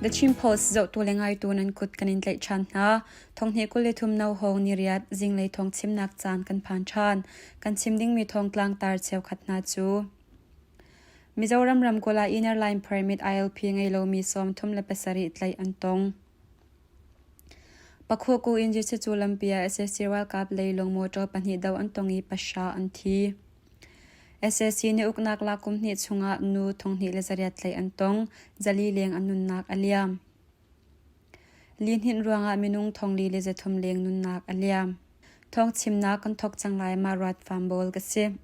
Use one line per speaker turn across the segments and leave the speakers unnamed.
The Chin Post zohtu le ngaitu nan kut kan in tlaih ṭhan hna. Thonghnih 23 no hawng niriat zinglei thawng chimnak caan kan phan ṭhan. Kan chim dingmi thawngtlang tar cheukhat hna cu Mizoram ramkulh ah Inner Line Permit ILP ngei lomi 37 tlaih an tong. Pakhuku in Jesuh lampi ah sac ralkap leilung motor pahnih do an tong i pahra an thi. Sac nih uknak lak kum hnih chungah nu 28 tlaih an tong, zali leng an nunnak a liam. Lihninh ruangah minung 403 leng nunnak a liam. Thawngchimnak kan thawk cang lai ma ruat fambawl ka si.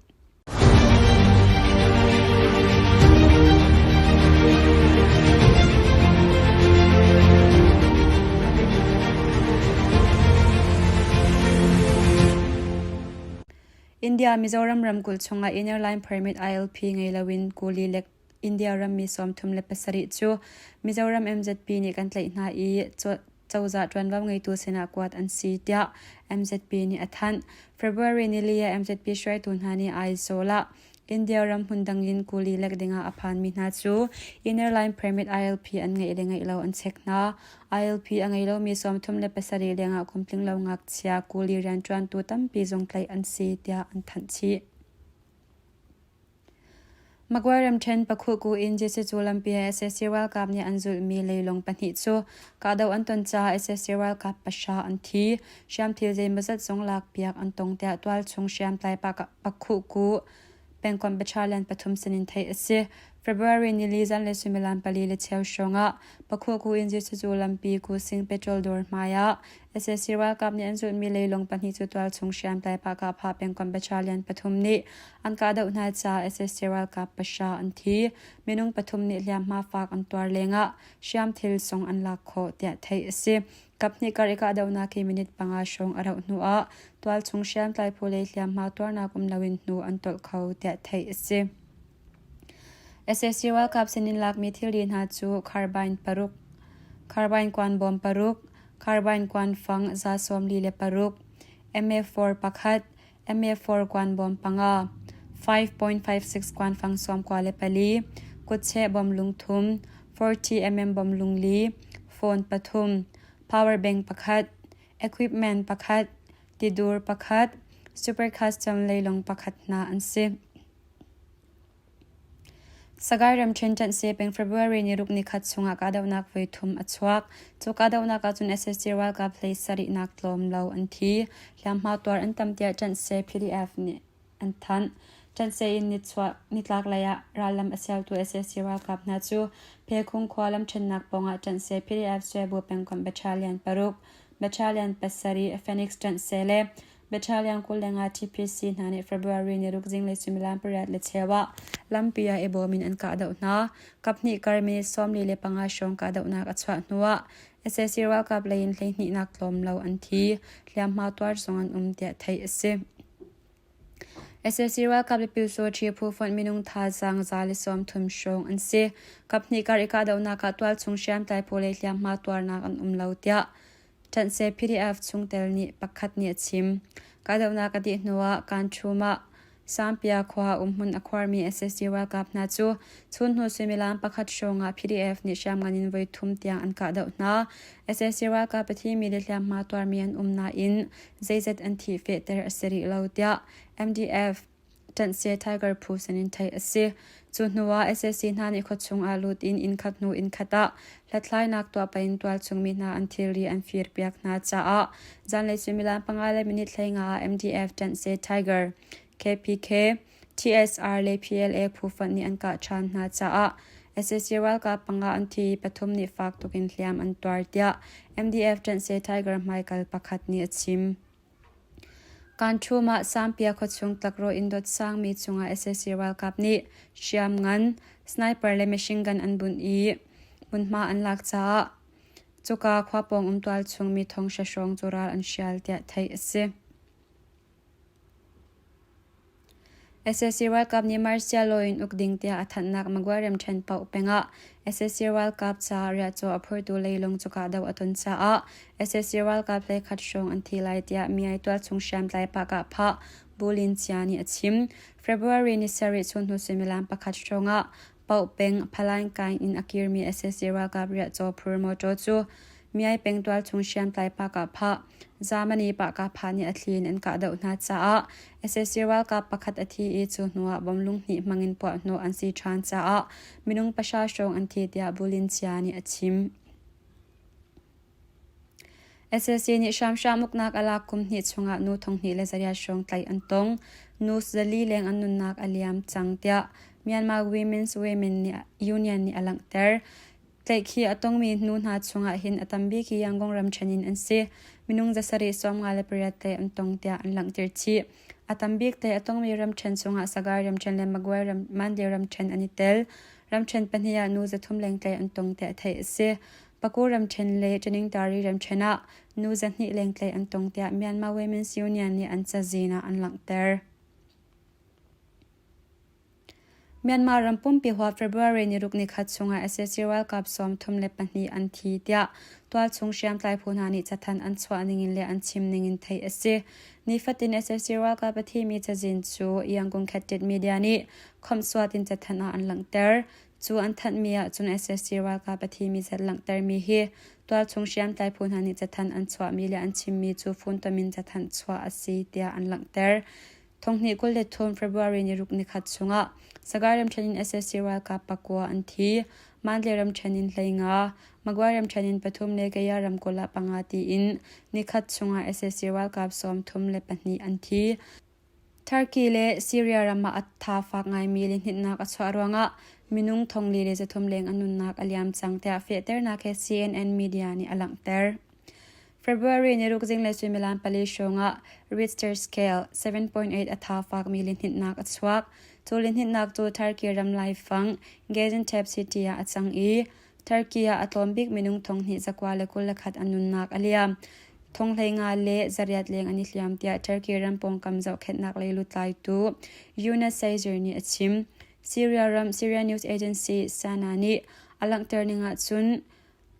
India Mizoram ramkulh chungah Inner Line Permit ILP ngei loin kuli le India rammi 37 cu Mizoram MZP nih kan tlaih hna i cozah ṭuanvo ngeitu sinah kuat an si tiah MZP nih a thanh. February nili ah MZP hruaitu hna nih Aizawl ah India ram hmun dang in kuli lek dingah a phanmi hna cu Inner Line Permit ILP an ngeih le ngeih lo an check hna. ILP a ngei lomi 37 lengah kum tling lo ngakchia kuli rianṭuantu tampi zong tlaih an si tiah an thanh chih. Magway ramṭhen Pakhuhku in Jesuh lampi ah sac ralkap nih an zulhmi leilung pahnih cu kahdoh an ton caah sac ralkap pahra an thi. Hriamthil zeimawzat zong lakpiak an tong tiah tualchung hriamtlai Pakhuhku pengkomh battalion pathum sinin theih a si. February nili zanlei suimilam pali le cheu hrawng ah Pakhuhku in Jesuh lampi Kusing petrol dawr hmai ah sac ralkap nih an zulhmi leilung pahnih cu tualchung hriamtlai Pahkahphah pengkomh battalion pathum nih An kahdoh hna caah sac ralkap pahra an thi. Minung pathum nih hliamhma fak an tuar lengah hriamthil zong an lak khawh tiah theih a si. Kaphnih kar i kahdohnak hi minute panga hrawng a rauh hnuah tualchung hriamtlai phu lei hliamhma tuarnak um loin hnu an tolh kho tiah theih a si. Sac ralkap sinin lakmi thilri hna cu carbine paruk, carbine kuanbawm paruk, carbine kuanfang 46, MA4 pakhat, MA4 kuanbawm panga, 5.56 kuanfang 94, kutcheh bawm lungthum, 40 mm bawm lungli, phone pathum, power bank pakhat, equipment pakhat, tidur pakhat, super custom leilung pakhat hna an si. Sagaing ramṭhen ṭanh peng February niruk nikhat chungah kahdohnak voithum a chuak. Cu kahdohnak ahcun sac ralkap hlei sarihnak tlawm lo an thi. Hliamhma tuar an tam tiah ṭanhse PDF nih an thanh. Ṭanhse in nichuah nitlaklei ah rallam a sialtu sac ralkap hna cu Phekhung khua lamṭhennak pawngah ṭanhse PDF Suebu pengkomh battalion paruk, battalion pasarih Phoenix ṭanhse le Battalion 25 TPC hna nih February niruk zinglei suimilam pariat le cheu ah lampi ah i bawm in an kahdoh hna. Kaphnih kar minute 45 hrawng kahdohnak a chuah hnuah sac ralkap lei in hleihnihnak tlawm lo an thi. Hliamhma tuar zong an um tiah theih a si. Sac ralkap le Pyusawṭhi phu fonh minung thazaang 130 hrawng an si. Kaphnih kar i kahdohnak ah tualchung hriamtlai phu lei hliamhma tuarnak an um lo tiah Ṭanhse PDF chungtel nih pakhat nih a chim. Kahdohnak a dih hnuah Kanṭhum ah Sampia khua umhmun a khuarmi sac ralkap hna cu chunhnu suimilam pakhat hrawng ah PDF nih hriamngan in voithum tiang an kahdoh hna. Sac ralkap a thimi le hliamhma tuarmi an um nain zeizat an thih fehter a si rih lo tiah MDF Ṭanhse Tiger phu sinin theih a si. Cu hnuah sac hna nih khuachung ah lut in innkhat hnu innkhat ah hlathlainak tuah pah in tualchung mi hna an thilri an firpiak hna caah zanlei suimilam panga le minute 15 ah MDF Ṭanhse Tiger, KPK, TSR le PLA phu fonh nih an kah ṭhan hna caah sac ralkap panga an thi i pathum nih fak tuk in hliam an tuar tiah MDF Ṭanhse Tiger hmaikal pakhat nih a chim. Kanṭhum ah Sampia khuachung tlakrawh in dot sangmi cungah sac ralkap nih hriamngan, sniper le machine gun an bunh i hmunhma an lak caah cuka khua pawng um tualchung mi thonghra hrawng cu ral an hrial tiah theih a si. Sac ralkap nih Martial law in uk ding tiah a thanhnak Magway ramṭhen paoh peng ah sac ralkap caah riahcaw a phurtu leilung cu kahdoh a ton caah sac ralkap hleikhat hrawng an thi lai tiah Myay tualchung hriamtlai Pahkahphah Bu Lin Cia nih a chim. February ni sarih chunhnu suimilam pakhat hrawng ah. Paoh peng Phalankaing in a kirmi sac ralkap riahcaw phur mawṭaw cu Myai peng tualchung hriamtlai Pahkahphah, Zamani Pahkahphah nih a thli in an kahdoh hna caah sac ralkap pakhat a thi i cu hnuah bomlung hnih hmangin puahhnawh an si ṭhan caah minung pahra hrawng an thi tiah Bulincia nih a chim. Sac nih hramhram uknak a lak kum hnih chungah nu thonghnih le zariat hrawng tlaih an tong. Nu zali leng an nunnak a liam cang tiah Myanmar Women's Women Union nih a langhter. Tlaihkhih a tongmi nu hna chungah hin a tambik hi Yangon ramṭhen in an si. Minung zasarih 58 tlaih an tong tiah an langhter chih. A tambik tlaih a tongmi ramṭhen chungah Sagaing ramṭhen le Magway Mandalay ramṭhen an i tel. Ramṭhen pahnih ah nu 300 leng tlaih an tong tiah theih a si. Paku ramṭhen le Taningtari ramṭhen ah nu 200 leng tlaih an tong tiah Myanmar Women's Union nih an cazin ah an langhter. Myanmar ram pumpi huap February ni ruk nikhat chungah sac ralkap 32 an thi tiah tualchung hriamtlai phu hna nih cathanh an chuah ningin le an chim ningin theih a si. Nifatin sac ralkap a thimi cazin cu Yangon Khettit Media nih khawmhsuat in cathanh ah an langhter. Cu an thanhmi ahcun sac ralkap a thimi zat langhtermi hi tualchung hriamtlai phu hna nih cathanh an chuahmi le an chimmi cu funtom in cathanh chuah a si tiah an langhter. Thonghnih 23 February ni ruk nikhat chungah Sagaing ramṭhen in sac ralkap pakua an thi. Mandalay ramṭhen in 15, Magway ramṭhen in pathum le Kaya ramkulh ah panga tiin nikhat chungah sac ralkap 32 an thi. Turkey le Syria ram ah a tha fak ngaimi lihninhnak a chuah ruangah minung 4,300 leng an nunnak a liam cang tiah fehternak he CNN media nih a langhter. February ni ruk zinglei suimilam pali hrawngah Richter scale 7.8 a tha fakmi lihninhnak a chuak. Cu lihninhnak cu Turkey ram laifang Gaziantep city ah a cang i Turkey ah a tlawm bik minung 2,121 an nunnak a liam. Thonghlei le zariat leng an i hliam tiah Turkey ram pawngkam zohkhenhnak lei lutlaitu Yunus Saizir nih a chim. Syria ram Syria News Agency SANA nih a langhter ning ahcun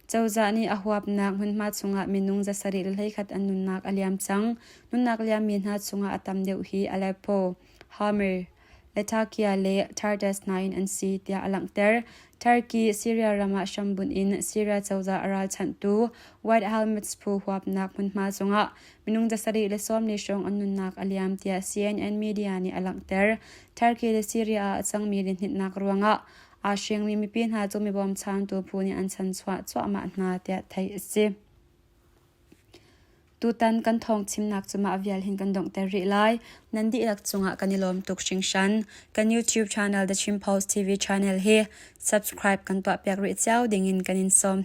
cozah nih a huapnak hmunhma chungah minung 721 an nunnak a liam cang. Nunnak liammi hna chungah a tam deuh hi Aleppo, Homer, Latakia le Tartus hna in an si tiah a langhter. Turkey, Syria ram ah hrambunh in Syria cozah a ralchanhtu White Helmets phu huapnak hmunhma zongah minung 740 hrawng an nunnak a liam tiah CNN media nih a langhter. Turkey le Syria ah a cangmi lihninhnak ruangah aa hringmi mipi hna cu mi bawmchantu phu nih an chanchuah cuahmah hna tiah theih a si. Tutan kan thawng chimnak cu mah vial hin kan donghter rih lai. Nan dihlak cungah kan i lawm tuk hringhran. Kan YouTube channel The Chin Post TV channel hi subscribe kan tuahpiak rih cio dingin kan in sawm.